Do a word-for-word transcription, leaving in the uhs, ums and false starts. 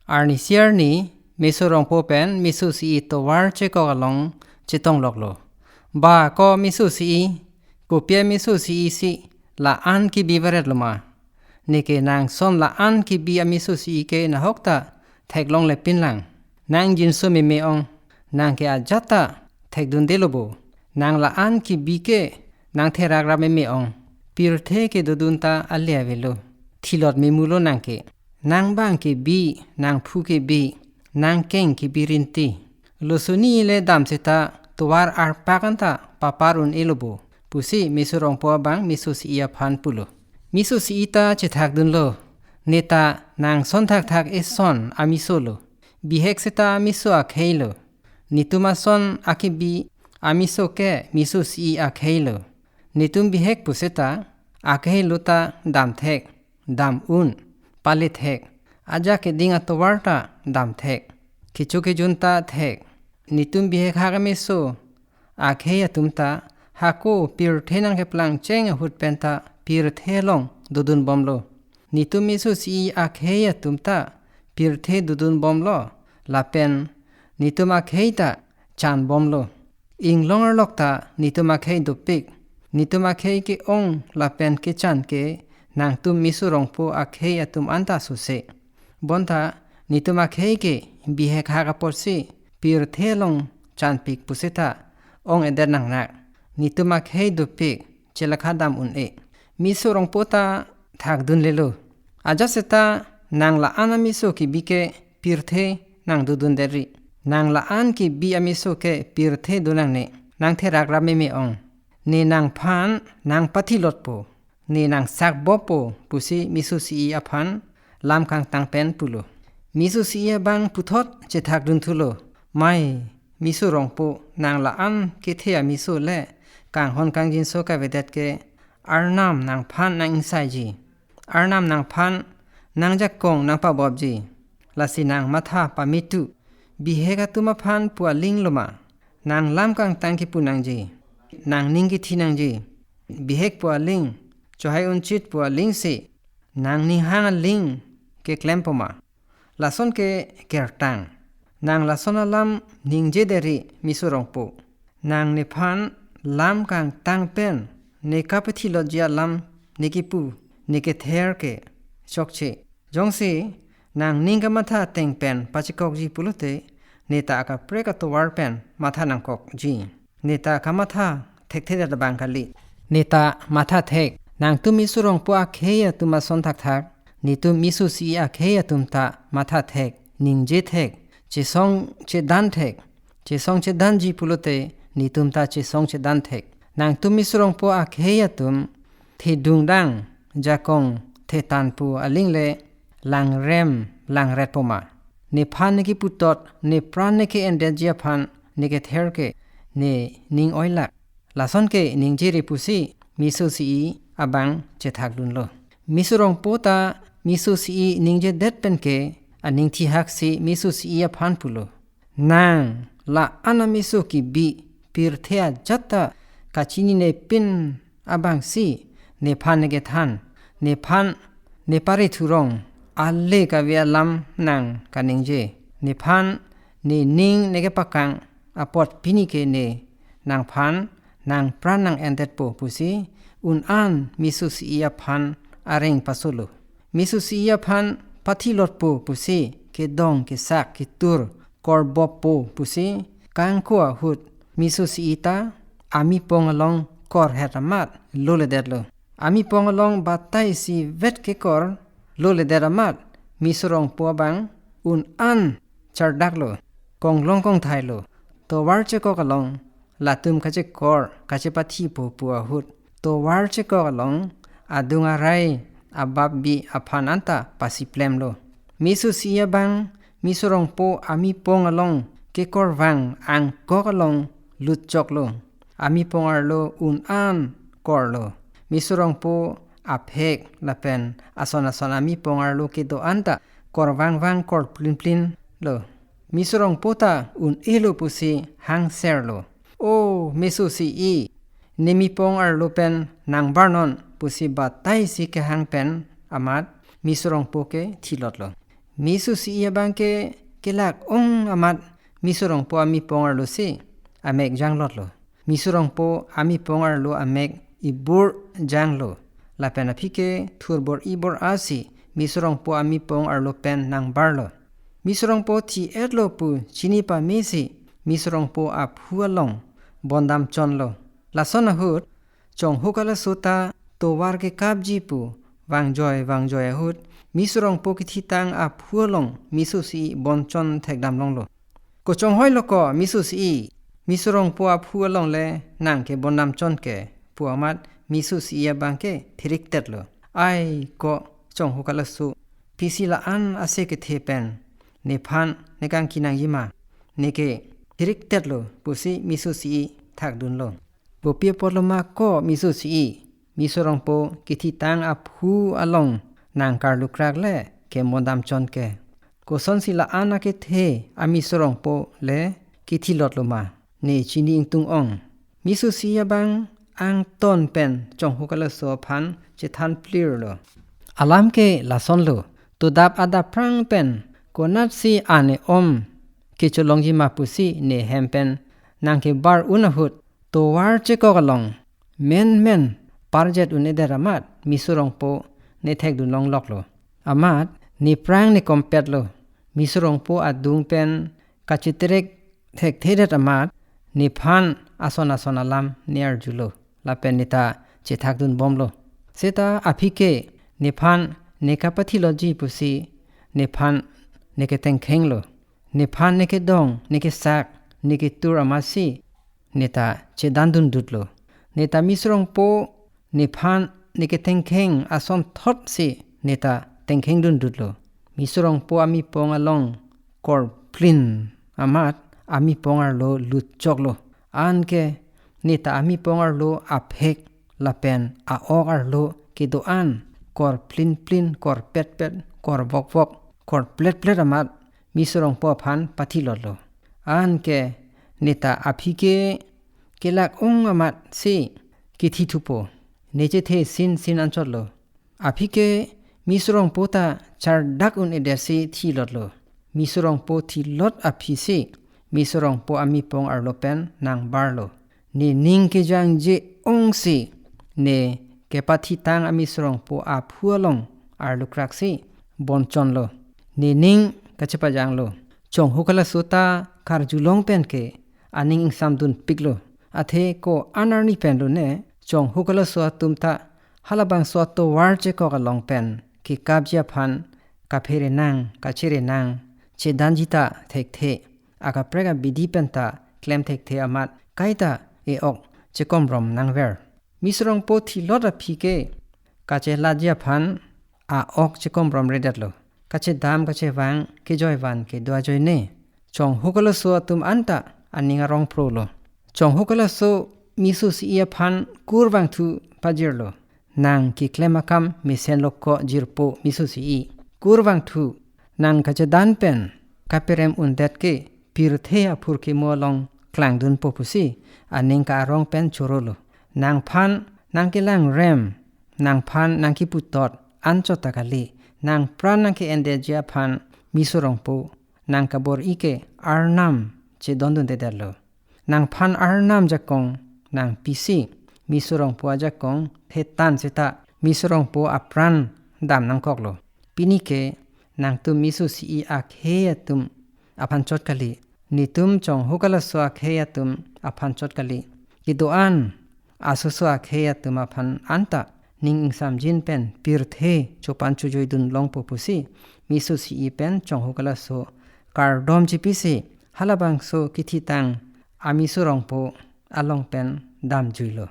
Arnisi arni Meso Rongpo pen Meso Si-i tovar chekok along chetong loklo. Ba ko Meso Si-i, kopi ameso si-i si la-an kebi varet loma? Neke nang son la-an kebi ameso si-i ke nahok ta theklongle pinlang. Nang jinso meme ong, nang ke ajat ta thekdunde lo bo. Nang la-an kebi ke nang therak ra meme ong. Pirthe kedodun ta ale avelo. Thilot memulo nang ke. Nang bang kebi, nang phu kebi, nang keng kebi rinti. Losoni le dam seta tovar arpak anta papar un-elo bo, pusi Meso Rongpo abang Meso Si-i aphan pulo. Meso Si-i ta chethakdunlo. Neta nang son thakthak eson ameso lo. Bihek seta ameso akhei lo. Netum ason akebi ameso ke Meso Si-i akhei lo. Netum bihek puseta akhei lo ta dam thek, dam un, pale thek. Ajak keding atovar ta dam thek. Kecho kejun ta thek. Netum bihek hak ameso akhei atum ta hako pirthe nangkeplang cheng ahut pen ta pirthe along dodun bomlo. Netum Meso Si-i akhei atum ta pirthe dodun bomlo, lapen netum akhei ta chan bomlo. Inglong arlok ta netum akhei dopik. Netum akhei ke-ong lapen kechan ke nangtum Meso Rongpo akhei atum anta suse. Bonta netum akhei ke bihek hak apotsi pirthe along chanpik puseta ong-edet nangnak. Netum akhei dopik, chelakha dam un-e. Meso Rongpo ta thakdunlelo. Ajat seta nang la-an ameso kebi ke pirthe nang dodundet ri. Nang la-an kebi ameso ke pirthe do nangne. Nang therak ra meme ong. Ne nangphan nang pathilot po, ne nang sakbop po, pusi Meso Si-i aphan lam kangtang pen pulo. Meso Si-i abang puthot chethakdun thulo. Mai, Meso Rongpo, nang la-an kethe ameso le kanghon kangjinso kavedet ke Arnam nangphan nang-ingsaiji. Arnam nangphan nang jakong nang pabopji. Lasi nang matha pametu. Bihek atum aphan pu aling loma? Nang lam kangtang kepu nangji. Nang ning kethi nangji. Bihek pu aling, chohai unchit pu aling si nang ninghang aling keklem poma? Lason ke kertang. Nang lason alam ningje deri Meso Rongpo. Nang nephan lam kangtang pen ne kapathilotji alam ne kepu, ne kether ke chokche. Jongsi nang ning kamatha ateng pen pachekokji pulote, neta akaprek atovar pen matha nangkokji. Neta kamatha thekthedet abang kali. Neta matha thek. Nangtum Meso Rongpo akhei atum ason thakthak, netum Meso Si-i akhei atum ta matha thek, ningje thek, chesong chedan thek. Chesong chedanji pulote netum ta chesong chedan thek. Nangtum Meso Rongpo akhei atum thedung dang, jakong thetan pu aling le langrem langret poma? Nephan ne keputot, ne pran ne ke-endetji aphan ne kether ke ne ning oilak. Lason ke ningje ri pusi Meso Si-i abang chethakdunlo. Meso Rongpo ta Meso Si-i ningjedet pen ke aning thihak si Meso Si-i aphan pulo. Nang la-an ameso kebi, pirthe ajat ta kachinine pin abangsi nephan ne kethan, nephan ne pare thurong, ale kave alam nang kaningje. Nephan ne ning ne kepakang apot pini ke ne nangphan nang pran nang-endetpo pusi un-an Meso Si-i aphan areng pasolo. Meso Si-i aphan pathilotpo pusi kedong kesak ketur korboppo pusi kangko ahut Meso Si-i ta amepong along korhet amat loledetlo. Amepong along batai si vet kekor loledet amat Meso Rongpo abang un-an chardaklo, konglong kongthailo. Tovar chekok along latum kachekor kachepathipo pu ahut, tovar chekok along adung arai abap bi aphan anta pasiplemlo. Meso Si-i abang Meso Rongpo amepong along kekorvang angkok along lutchoklo. Amepong arlo un-an korlo. Meso Rongpo aphek lapen ason ason amepong arlo kedo-an ta korvangvang korplinplinlo. Meso Rongpo ta un-elo pusi hangserlo. O Meso Si-i, ne mepong arlo pen nang varnon, pusi batai si kehang pen amat Meso Rongpo ke thilotlo. Misu si-i abang ke kelak ong amat Miso Rongpo amipong arlo si amek janglotlo. Miso Rongpo amipong arlo amek ibur janglo. Lapen aphi ke thur bor-i bor-a si Miso Rongpo amipong arlo pen nangbarlo. Miso Rongpo thi-etlo pu chini pame si Miso Rongpo aphu along bondam chonlo. Lason ahut Chonghu Kalaso ta tovar kekapji pu vangjoi vangjoi ahut Miso Rongpo kithitang aphu along Misu si-i bonchon thekdam longlo. Kochonghoi lo ko Misu si-i, Miso Rongpo aphu along le nang ke bondam chon ke pu amat Misu si-i abang ke thiriktetlo. Ai ko Chonghu Kalaso, pisi la-an ase kethe pen nephan ne kangki nangji ma, ne ke thiriktetlo pusi Misu si-i thakdunlo. Pu pi apotlo ma ko Misu si-i, Miso Rongpo kithitang aphu along nang karlukrak le ke bondam chon ke. Kosonsi la-an akethe a Miso Rongpo le kithilotlo ma, ne chini ingtung ong. Misu si-i abang angton pen Chonghu Kalaso aphan chethan plirlo. Alam ke lasonlo, todap adap phrang pen konatsi ane om kecholongji ma pusi ne hem pen nang kebar un ahut tovar chekok along menmen parjet un-edet amat Miso Rongpo ne thekdun longloklo. Amat nephrang ne kompetlo. Miso Rongpo adung pen kacheterek thekthedet amat nephan ason ason alam ne arjulo. Lapen neta chethakdun bomlo. Seta aphi ke nephan ne kapathilotji pusi nephan ne ketengkhenglo. Nephan ne kedong, ne kesak, ne ketur amatsi neta chedandundutlo. Neta Miso Rongpo nephan ne ketengkheng asonthot si neta tengkhengdundutlo. Miso Rongpo amipong along korplin amat amipong arlo lutchoklo. Anke neta amipong arlo aphek lapen a-ok arlo kedo-an korplinplin, korpetpet, korvokvok, korpletplet amat Miso Rongpo aphan pathilotlo. Anke neta aphi ke kelak ong amatsi kithithupo. Ne chethe sinsin anchotlo. Aphi ke Miso Rongpo ta chardak un-edet si thilotlo. Miso Rongpo thilot aphi si Miso Rongpo amipong arlo pen nangbarlo. Nening kejangje ongsi ne kepathitang a Miso Rongpo aphu along arlukrak si bonchonlo. Nening kachepajanglo. Chonghu Kalaso ta karjulong pen ke aning ingsamdunpiklo. Athe ko-an arni pen lone Chonghu Kalaso atum ta halabangso atovar chekok along pen kekapji aphan kaphere nang, kachere nang, chedanji ta thekthe, akaprek abidi pen ta klem thekthe amat kaita e-ok chekomrom nangver. Miso Rongpo thilot aphi ke kachelatji aphan a-ok chekomromredetlo. Kachedam kachevang, kejoivan kedo ajoine. Chonghu Kalaso atum anta aning arong prolo. Chonghu Kalaso Misu si-i aphan kurvangthu pajirlo. Nang keklem akam mesenlo ko jirpo Misu si-i. Kurvangthu, nang kachedan pen kaperem undet ke pirthe aphurkimo along klangdunpo pusi aning ka-arong pen chorolo. Nangphan nang kelangrem, nangphan nang keputot anchot ta kali, nang pran nang ke-endetji aphan Miso Rongpo nang kabor-i ke arnam chedondundedetlo. Nangphan arnam jakong nangpisi, Miso Rongpo ajakong thetan seta Miso Rongpo apran dam nangkoklo. Pini ke nangtum Misu si-i akhei atum aphan chot kali, netum Chonghu Kalaso akhei atum aphan chot kali. Kedo-an asoso akhei atum aphan anta ning ingsamjin pen pirthe chopan chojoidun longpo pusi Misu si-i pen Chonghu Kalaso kardom chipisi halabangso kithitang a Miso Rongpo along pen damjuilo.